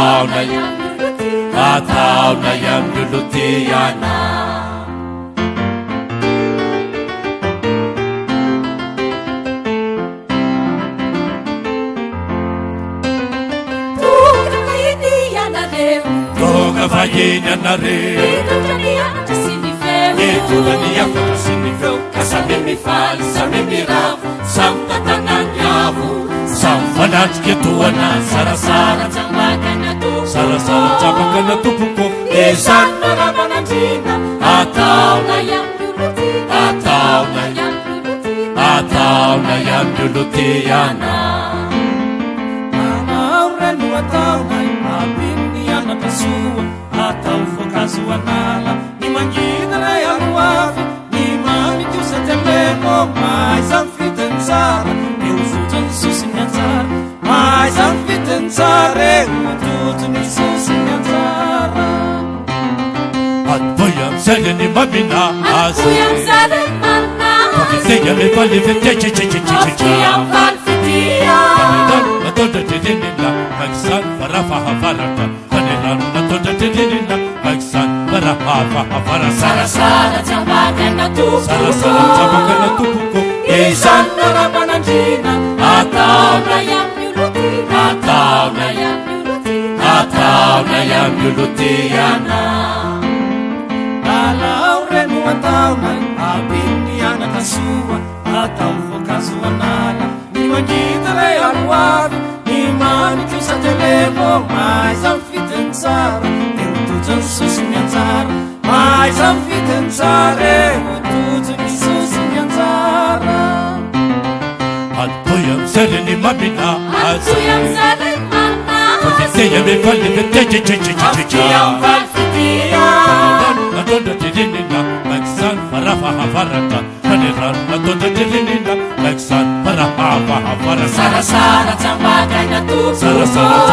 Ataonay Ataonay amin'ny olon-tiana. Tonga vahiny ianareo. Tonga vahiny ianareo. Nitondra ny hafatra sy ny feo. Nitondra ny hafatra sy ny feo. Ka samy mifaly, samy miravo, samy tantanany avo. Samy fanatrika tohana sarasara. Tsambakana tompoko. Sarasara tsambakana tompoko. Izany Maramanandriana. Ataonay Ataonay amin'ny olon-tiana. Ataonay amin'ny olon-tiana. Ataonay amin'ny olon-tiana. Anao re no ataonay, ampino ny anatra soa, atao voankazo an'ala, ny mangina re aloavy, ny mamy kosa teneno, mahaiza mifidy ny tsara, dia ho tojo ny soa sy ny anjara, mahaiza mifidy ny tsara e, ho tojo ny soa sy ny anjara. Atoy amin'izay ny mamina azy. Atoy amin'izay ny mamina azy. Fitia mifaly fitia tsi-tsi-tsi-tsi-tsi. Fitia mifaly fitia. Fanirano nataondra dririnina, maikizany farafahavaratra. Fanirano nataondra dririnina, maikizany farafahavaratra. Sarasara tsy ambakana tompoko. Sarasara tsy ambakana tompoko. Izany no ramanandriana. Ataonay Ataonay amin'ny olon-tiana. Ataonay amin'ny olon-tiana. Ataonay amin'ny olon-tiana. Alao re no ataonay, ampino ny anatra soa, atao voankazo an'ala, ny mangidy re aloavy, ny mamy kosa teneno, mahaiza mifidy ny tsara, dia ho tojo ny soa sy ny anjara, mahaiza mifidy ny tsara e, ho tojo ny soa sy ny anjara. Atoy amin'izay ny mamina azy. Atoy amin'izay ny mamina azy. Fitia mifaly fitia tsi-tsi-tsi-tsi-tsi. Fitia mifaly fitia. Fanirano nataondra dririnina, maikizany farafahavaratra. Fanirano nataondra dririnina, maikizany farafahavaratra. Sarasara tsy ambakana tompoko. Sarasara.